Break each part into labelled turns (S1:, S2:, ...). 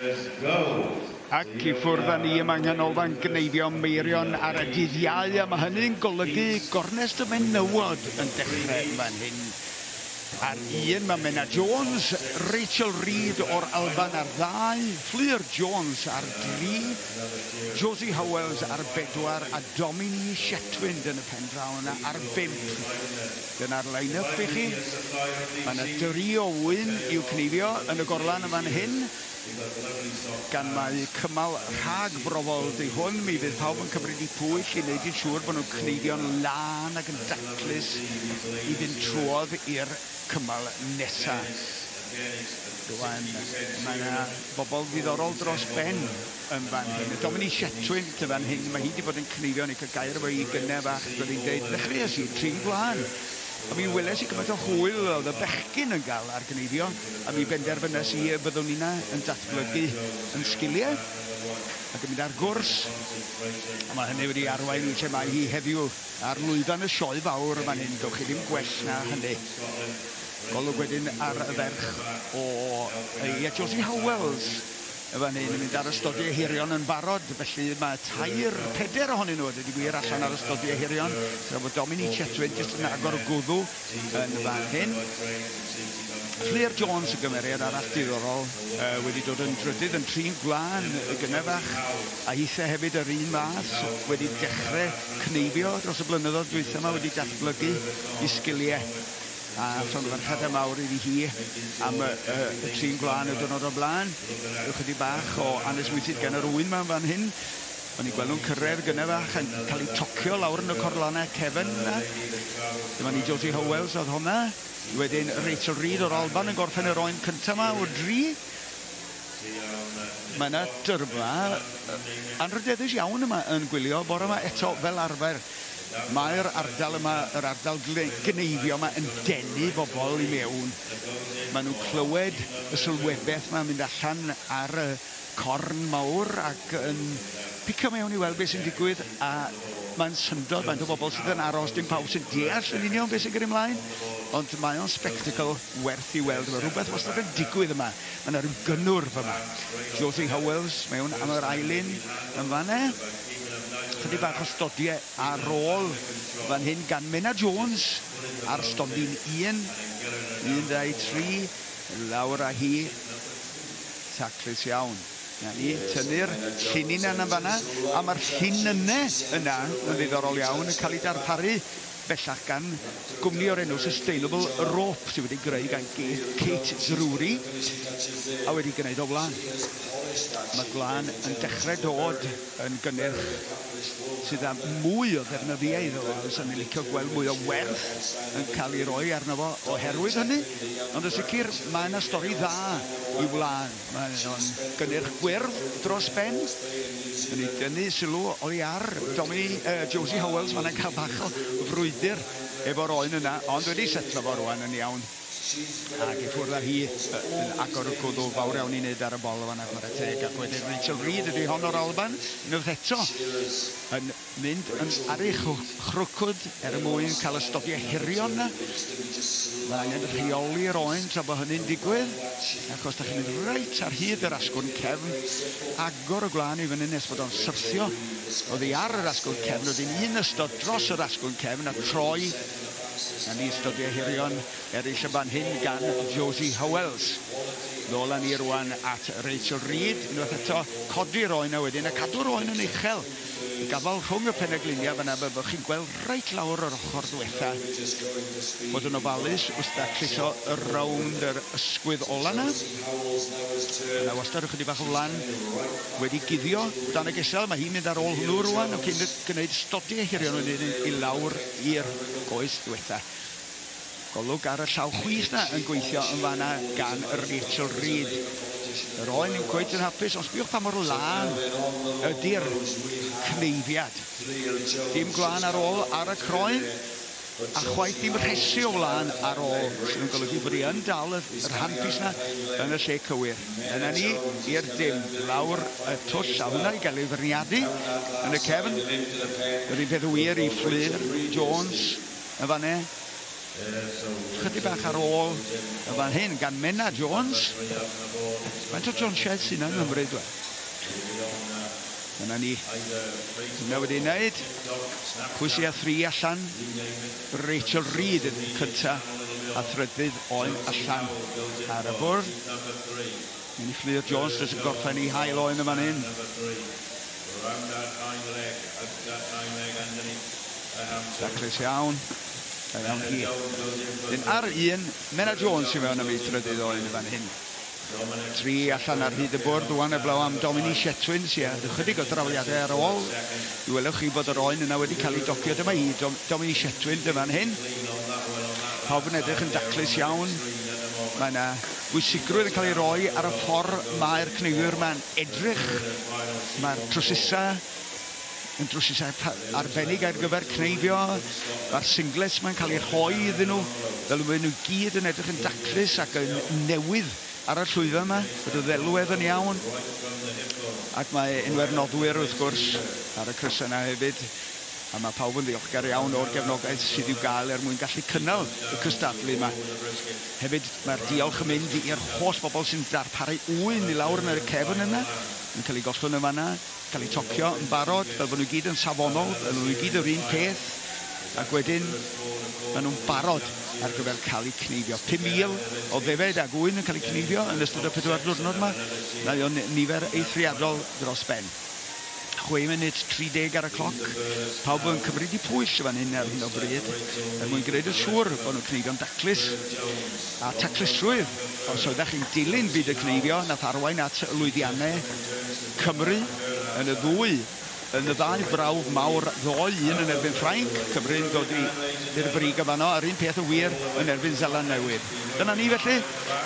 S1: Ac i ffwrdd â ni yma yng Nghanolfan Gneifio Meirion ar y dydd Iau, a mae hynny'n golygu gornest y menywod yn dechrau fan hyn. Ar un mae Menna Jones, Rachel Reid o'r Alban ar ddau, Fflur Jones ar dri, Josie Howells ar bedwar a Dominique Chetwynd yn y pen draw yna ar bump. Dyna'r line-up i chi. Mae yna dri o ŵyn i'w cneifio yn y gorlan yn fan hyn. Gan mai cymal rhagbrofol 'di hwn, mi fydd pawb yn cymryd eu pwyll i wneud yn siŵr bod nhw'n cneifio'n lân ac yn daclus i fynd trwodd i'r cymal nesa. Rwan, mae yna bobl ddiddorol dros ben yn fan hyn. Dominique Chetwynd yn fan hyn, mae hi wedi bod yn cneifio, o'n i'n cael gair efo hi gynne fach, roedd hi'n deud, ddechreuais i trin gwlân. A mi weles i gymaint o hwyl oedd y bechgyn yn gael ar gneifio, a mi benderfynes i y byddwn inna yn datblygu yn sgiliau ac yn mynd ar gwrs, a mae hynny wedi arwain i lle mae hi heddiw ar lwyfan y sioe fawr yn fan hyn, gewch chi ddim gwell na hynny. Golwg wedyn ar y ferch o, ie, Josie Howells yn fan hyn yn mynd ar y stodiau hirion yn barod, felly mae tair, peder ohonyn nhw a dweud y gwir allan ar y stodiau hirion, tra bod Dominique Chetwynd jyst yn agor y gwddw yn fan hyn. Fflur Jones yn gymeriad arall diddorol, wedi dod yn drydydd yn trin gwlân y gynne fach, a hithe hefyd yr un fath, wedi dechrau cneifio dros y blynyddoedd dwytha yma, wedi datblygu i sgiliau. A llongyfarchiadau mawr iddi hi am y, y, y trin gwlân y diwrnod o'r blaen. Rhyw chydig bach o anesmwythyd gan yr ŵyn 'ma yn fan hyn. O'n i'n gweld nhw'n cyrraedd gynne fach yn cael eu tocio lawr yn y corlannau cefn 'na. Dyma ni Josie Howells oedd honna. Wedyn Rachel Reid o'r Alban yn gorffen yr oen cynta 'ma o dri. Mae yna dyrfa anrhydeddus iawn yma yn gwylio bore yma eto fel arfer. Mae'r ardal yma, yr ardal gneifio yma yn denu bobl i mewn. Maen nhw'n clywed y sylwebaeth 'ma'n mynd allan ar y corn mawr ac yn picio mewn i weld beth sy'n digwydd a mae'n syndod faint o bobl sydd yn aros, dim pawb sy'n deall yn union beth sy'n gyrru ymlaen, ond mae o'n spectacle werth i weld, mae rhywbeth wastad yn digwydd yma, mae yna rhyw gynnwrf yma. Josie Howells mewn am yr ail un yn fan'na. Chydig bach o stodiau ar ôl fan hyn gan Menna Jones ar stondin 1, 1, 2, 3, lawr â hi. Taclus iawn. 'Na ni, tynnu'r llinyn yna yn fan'na, a mae'r llinynnau yna yn ddiddorol iawn yn cael eu darparu bellach gan gwmni o'r enw Sustainable Rope sydd wedi greu gan Kate Drury a wedi gwneud o wlân. Mae gwlân yn dechrau dod yn gynnyrch sydd â mwy o ddefnyddiau iddo fo. Fysa ni'n licio gweld mwy o werth yn cael ei roi arno fo oherwydd hynny, ond yn sicr mae yna stori dda i wlân. Mae o'n gynnyrch gwyrdd dros ben, yn ei dynnu sylw oddi ar Domi, Josie Howells, mae'n cael bach o frwydr efo'r oen yna, ond wedi setlo fo rwan yn iawn. Ac i ffwrdd â hi, yn agor y gwddw, fawr iawn i wneud ar y bol yn fan'na, chwarae teg. Ac wedyn Rachel Reid ydy hon o'r Alban, unwaith eto yn mynd yn ar ei chrwcwd er mwyn cael y stodiau hirion 'na. Mae angen rheoli'r oen tra bod hynny'n digwydd, achos da chi'n mynd reit ar hyd yr asgwrn cefn, agor y gwlân i fyny nes bod o'n syrthio oddi ar yr asgwrn cefn, wedyn un ystod dros yr asgwrn cefn a troi. Na ni stodiau hirion eraill yn fan hyn gan Josie Howells. Nôl â ni rwan at Rachel Reid, unwaith eto codi'r oen a wedyn a cadw'r oen yn uchel. Gafael rhwng y penegliniau fan'na, byddwch chi'n gweld reit lawr yr ochr ddwetha. Bod yn ofalus wrth dacluso rownd yr ysgwydd ola 'na. Yna wastad ychydig bach o wlan wedi guddio dan y gesail. Mae hi'n mynd ar ôl hwnnw rwan, cyn gwneud stodiau hirion wedyn i lawr i'r goes ddwetha. Golwg ar y llaw chwith 'na yn gweithio yn fan'na gan Rachel Reid. Yr oen ddim cweit yn hapus, ond sbiwch pa mor lân ydi'r cneifiad. Dim gwlân ar ôl ar y croen, a chwaith dim rhesi o wlân ar ôl, sydd yn golygu bod hi yn dal yr handpiece 'na yn y lle cywir. Dyna ni, i'r dim, lawr y twll, a hwnna i gael ei feirniadu yn y cefn. Yr un peth wir i Fflur Jones. Yn fan 'ne, chydig bach ar ôl yn fan hyn, gan Menna Jones. Faint o John Shed sy'n yng Nghymru, dwi? Dyna ni. Hwna wedi wneud. Pwy sy'n â thri allan? Rachel Reid ydy'r cynta a thrydydd oen allan ar y bwrdd. Mini Fflur Jones jyst yn gorffen ei hail oen yn fan hyn. Daclus iawn. Da iawn hi. Dyn ar un, Menna Jones sy'n mewn am ei thrydydd oen yn fan hyn. Tri allan ar hyd y bwrdd rwan heblaw am Domini Shetwyn sy â ychydig o drawiadau ar ôl. Mi welwch chi bod yr oen yna wedi cael ei docio. Dyma hi, Domini Shetwyn, dyma'n hyn. Pawb yn edrych yn daclus iawn. Mae yna bwysigrwydd yn cael ei roi ar y ffordd mae'r cneifiwr yma'n edrych. Mae'r trwsusau yn drwsusau arbennig ar gyfer cneifio. Mae'r singlets ma'n cael eu rhoi iddyn nhw, fel maen nhw gyd yn edrych yn daclus ac yn newydd ar y llwyfan yma, bod y ddelwedd yn iawn. Ac mae enwau'r noddwyr, wrth gwrs, ar y crysau yna hefyd. A mae pawb yn ddiolchgar iawn o'r gefnogaeth sydd i'w gael er mwyn gallu cynnal y cystadlu yma. Hefyd, mae'r diolch yn mynd i'r holl bobl sy'n darparu ŵyn i lawr yn y cefn yna, yn cael eu gollwng yn fan'na. Cael eu tocio yn barod, fel bod nhw i gyd yn safonol, fel bod nhw i gyd yr un peth, ac wedyn maen nhw'n barod ar gyfer cael eu cneifio. 5,000 o ddefaid ag ŵyn yn cael eu cneifio yn ystod y pedwar diwrnod yma. Mae o'n nifer eithriadol dros ben. 6 munud 30 ar y cloc. Pawb yn cymryd eu pwyll yn fan hyn ar hyn o bryd, er mwyn gwneud yn siŵr bod nhw'n cneifio'n daclus. A taclusrwydd, os oeddech chi'n dilyn byd y cneifio, nath arwain at lwyddiannau Cymru yn y ddwy, yn y ddau brawf mawr ddoe, un yn erbyn Ffrainc, Cymru'n dod i i'r brig yn fanno, a'r un peth yn wir yn erbyn Seland Newydd. Dyna ni felly,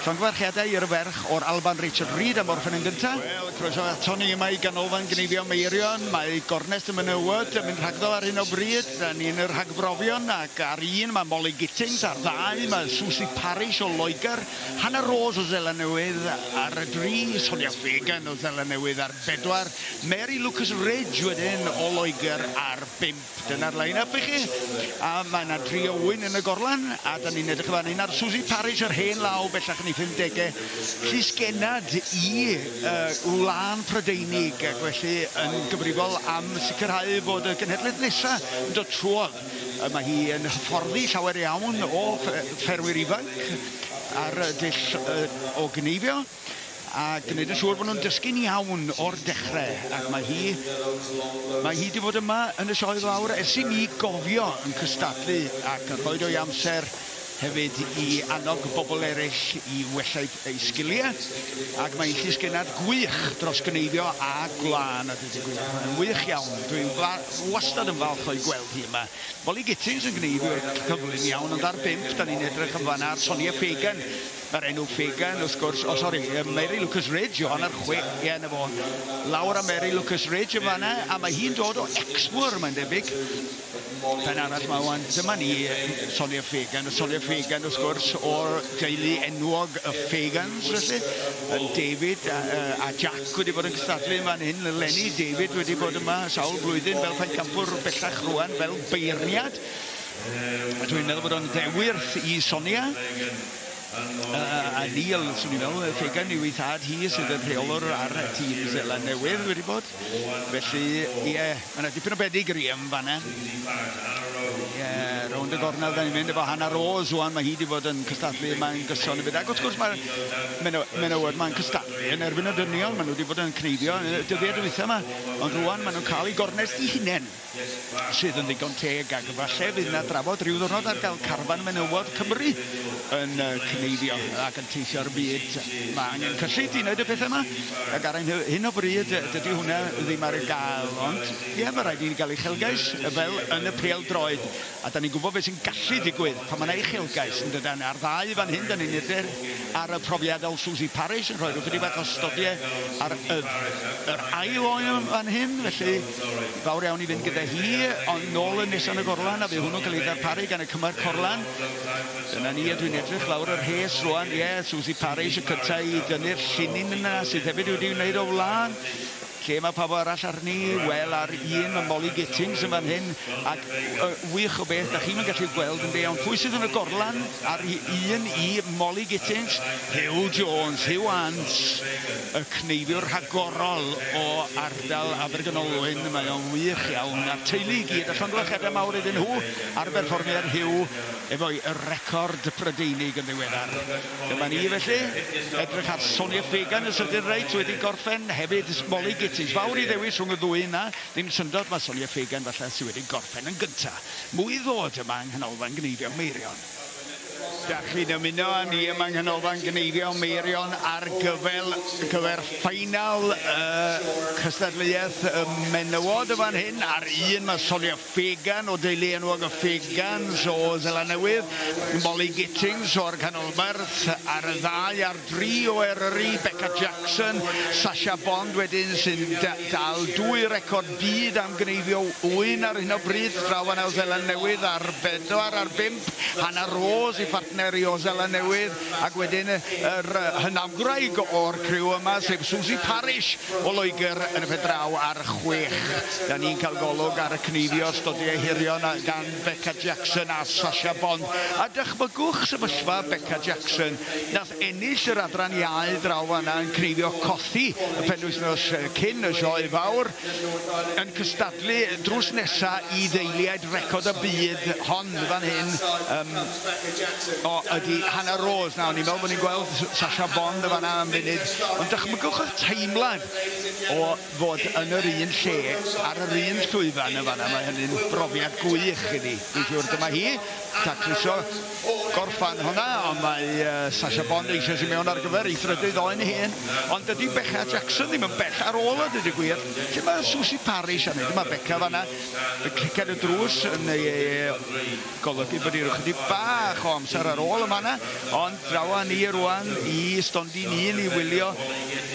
S1: llongyfarchiadau i'r ferch o'r Alban Rachel Reid am orffen yn gyntaf. Wel, croeso aton ni yma i Ganolfan Gneifio Meirion. Mae gornest y menywod yn mynd rhagddo ar hyn o bryd. Da ni yn y rhagbrofion ac ar un mae Molly Gittings, ar ddau mae Susie Parish o Loegr, Hannah Rose o Seland Newydd ar y dri, Sonia Fagan o Seland Newydd ar bedwar, Mary Lucas Ridge wedyn o Loegr ar bump. Dyna'r line-up i chi. A mae yna dri o ŵyn yn y gorlan, a da ni'n edrych yn fan hyn ar Susie Parish, yr hen law bellach yn ei phumdegau, llysgennad i uh, wlân Prydeinig, ac felly yn gyfrifol am sicrhau bod y genhedlaeth nesaf yn dod trwodd. Mae hi yn hyfforddi llawer iawn o ffermwyr ifanc ar y dull o gneifio a gwneud yn siŵr bod nhw'n dysgu'n iawn o'r dechrau. Ac mae hi, mae hi wedi bod yma yn y sioe fawr ers i mi gofio yn cystadlu ac yn rhoi o'i amser hefyd i annog bobl eraill i wella eu sgiliau, ac mae'n llysgennad gwych dros gneifio a gwlân a dweud y gwir. Mae'n wych iawn. Dwi wastad yn falch o'i gweld hi yma. Molly Gittings yn gneifiwr cyflym iawn, ond ar bump, da ni'n edrych yn fanna ar Sonia Fagan. Mae'r enw Fagan, wrth gwrs, o sori, Mary Lucas Ridge yw hon ar chwe, ie, na fo. Lawr am Mary Lucas Ridge yn fanna, a mae hi'n dod o Exmoor, mae'n debyg. Pen arall mae wan, dyma ni, Sonia Fagan, Sonia Fagan wrth gwrs o'r deulu enwog y Fagans felly, yn David a, a Jack wedi bod yn cystadlu yn fan hyn eleni, David wedi bod yma sawl blwyddyn fel pencampwr bellach rwan fel beirniad. A dwi'n meddwl bod o'n ddewyrth i Sonia. A Neil, swn i'n meddwl, Fagan yw ei thad hi sydd yn rheolwr ar tîm Seland Newydd wedi bod. Felly, ie, yeah, mae yna dipyn o bedigri yn fanna. Ie, yeah, rownd y gornel da ni'n mynd efo Hannah Rose wan, mae hi wedi bod yn cystadlu yma'n gyson hefyd. Ac wrth gwrs mae'r menywod ma'n cystadlu yn erbyn y dynion, maen nhw wedi bod yn cneifio yn y dyddiau dwytha yma, ond rwan maen nhw'n cael eu gornest eu hunain. sydd yn ddigon teg, ac falle fydd yna drafod rhyw ddwrnod ar gael carfan menywod Cymru yn cneifio ac yn teithio'r byd. Mae angen cyllid i wneud y pethau yma, ac ar hyn o bryd dydy hwnna ddim ar gael, ond ie, mae rhaid i ni gael uchelgais fel yn y pêl-droed, a da ni'n gwybod beth sy'n gallu digwydd pan mae yna uchelgais, yn dydan? A'r ddau fan hyn, da ni'n edrych ar y profiad o Susie Parish yn rhoi rhyw chydig bach o stodiau ar y, yr ail oen fan hyn, felly Fawr iawn i fynd gyda hi, ond nôl yn nesa yn y gorlan, a fydd hwnnw'n cael ei ddarparu gan y Cymer Corlan. Dyna ni, a dwi'n edrych lawr yr rhes rwan, ie, yeah, Susie Parish y cyntaf i dynnu'r llinyn yna, sydd hefyd wedi wneud o wlân. Lle mae pawb arall arni? Wel, ar un mae Molly Gittins yn fan hyn, ac yy wych o beth, da chi'm yn gallu gweld yn be, ond pwy sydd yn y gorlan ar un i Molly Gittins? Huw Jones, Huw Ant, y cneifiwr rhagorol o ardal Abergynolwyn, mae o'n wych iawn, a'r teulu i gyd, a llongyfarchiadau mawr iddyn nhw ar berfformiad Huw efo'i record Prydeinig yn ddiweddar. Dyma ni felly, edrych ar Sonia Fagan yn sydyn reit, wedi gorffen hefyd Molly Gittins. Fawr i ddewis rhwng y ddwy yna, ddim syndod mae Sonia Fagan falle sydd wedi gorffen yn gynta. Mwy i ddod yma yng Nghanolfan Gneifio Meirion. Dach chi'n ymuno â ni yma yng Nghanolfan Gneifio Meirion ar gyfel, gyfer ffeinal y cystadleuaeth y menywod yn fan hyn. Ar un mae Sonia Fagan o deulu enwog y Fagans o Seland Newydd, Molly Gittings o'r Canolbarth, ar y ddau ar dri o Eryri, Becca Jackson, Sasha Bond wedyn sy'n dal dwy record byd am gneifio ŵyn ar hyn o bryd, draw fan 'na o Seland Newydd ar bedwar ar bump, Hannah Rose ei phartner i o Seland Newydd, ac wedyn yr hynafgwraig o'r criw yma sef Suzy Parish o Loegr yn y pen draw ar chwech. Da ni'n cael golwg ar y cneifio stodiau hirion gan Becca Jackson a Sasha Bond. A dychmygwch sefyllfa Becca Jackson, nath ennill yr adran iau draw fan'na yn cneifio cothi y penwythnos cyn y sioe fawr, yn cystadlu drws nesa i ddeiliaid record y byd hon fan hyn. Yym, o, ydi Hannah Rose. Na, o'n i'n meddwl bod ni'n gweld Sasha Bond yn fan'na am funud. Ond dychmygwch y teimlad o fod yn yr un lle, ar yr un llwyfan yn fan'na, mae hynny'n brofiad gwych iddi, dwi'n siŵr. Dyma hi, tacluso gorffan hwnna, ond mae Sasha Bond eisoes i mewn ar gyfer ei thrydydd oen hun. Ond dydy Beca Jackson ddim yn bell ar ôl a dweud y gwir. Lle mae Susie Parish arni? Dyma Beca fan'na, y cliciad y drws yn ei golygu bod hi ryw chydig bach o amser ar ôl yn fan'na, ond draw â ni rwan i stondin un i wylio,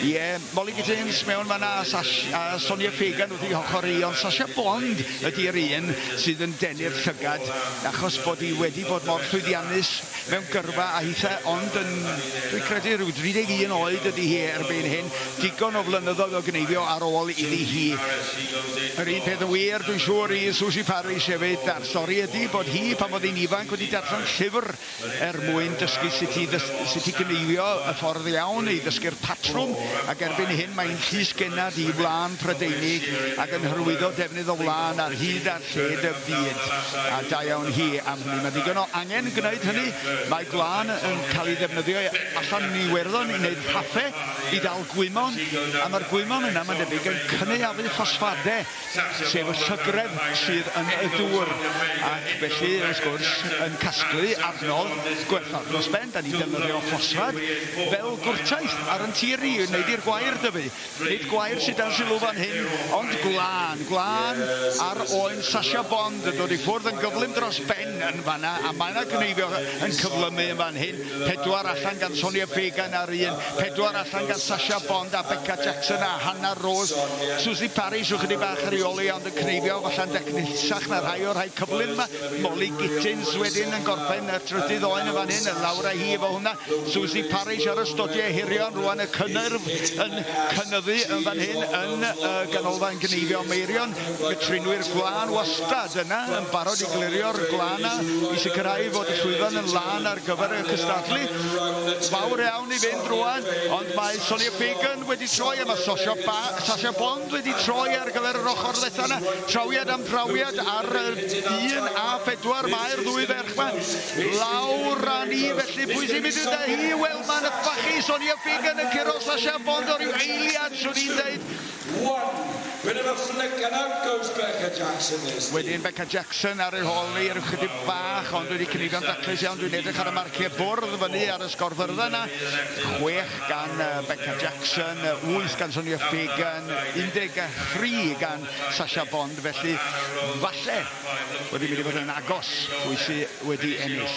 S1: ie, Molly Gittins mewn fan'na a Sash, a Sonia Fagan wrth ei hochr hi, ond Sasha Bond ydy'r un sydd yn denu'r llygad achos bod hi wedi bod mor llwyddiannus mewn gyrfa a hithe ond yn, dwi'n credu rhyw 31 oed ydy hi erbyn hyn, digon o flynyddoedd o gneifio ar ôl iddi hi. Yr un peth yn wir, dwi'n siŵr, i Suzy Parish hefyd, a'r stori ydy bod hi, pan oedd hi'n ifanc, wedi darllen llyfr er mwyn dysgu sut i sut i gneifio y ffordd iawn, i ddysgu'r patrwm, ac erbyn hyn mae'n llysgennad i wlân Prydeinig ac yn hyrwyddo defnydd o wlân ar hyd a lled y byd. A da iawn hi am hynny. Mae digon o angen gwneud hynny. Mae gwlân yn cael ei ddefnyddio allan yn Iwerddon i wneud rhaffe, i ddal gwymon, a mae'r gwymon yna, mae'n debyg, yn cynaeafu ffosffade, sef y llygredd sydd yn y dŵr, ac felly, wrth gwrs, yn casglu adnodd gwerthfawr dros ben. Da ni'n defnyddio ffosffad fel gwrtaith ar yn tir ni i wneud i'r gwair dyfu. Nid gwair sydd dan sylw fan hyn, ond gwlân. Gwlân ar oen Sasha Bond yn dod i ffwrdd yn gyflym dros ben yn fan'na, a mae 'na gneifio yn cyflymu yn fan hyn. Pedwar allan gan Sonia Fagan ar un, pedwar allan gan Sasha Bond a Becca Jackson a Hannah Rose. Suzy Parish ychydig bach ar ei ôl hi ond yn cneifio falle'n decnusach na rhai o'r rhai cyflym 'ma. Molly Gittins wedyn yn gorffen y trydydd oen yn fan hyn, yn lawr â hi efo hwnna. Suzy Parish ar y stodiau hirion rwan, y cynnyrf yn cynyddu yn fan hyn yn y ganolfan gneifio Meirion. Y trinwyr gwlân wastad yna yn barod i glirio'r gwlân 'na i sicrhau fod y llwyfan yn lân ar gyfer y cystadlu. Fawr iawn i fynd rwan, ond mae Sonia Fagan wedi troi a mae Sasha, ba Sasha Bond wedi troi ar gyfer yr ochr ddetha yna. Trawiad am drawiad ar yr un a phedwar mae'r ddwy ferch 'ma. Lawr â ni felly, pwy sy'n mynd â hi? Wel, mae'n yffachu Sonia Fagan yn curo Sasha Bond o ryw eiliad, swn i'n deud.
S2: One. Bit of a flick and out goes Becca Jackson this.
S1: Wedyn Becca Jackson ar ei hôl hi ryw chydig bach ond wedi cynigio'n daclus iawn. Dwi'n edrych ar y marciau bwrdd fyny ar y sgorfyrddau yna. 6 gan Becca Jackson, 8 gan Sonia Fagan, 13 gan Sasha Bond. Felly falle wedi mynd i fod yn agos pwy sy wedi ennill.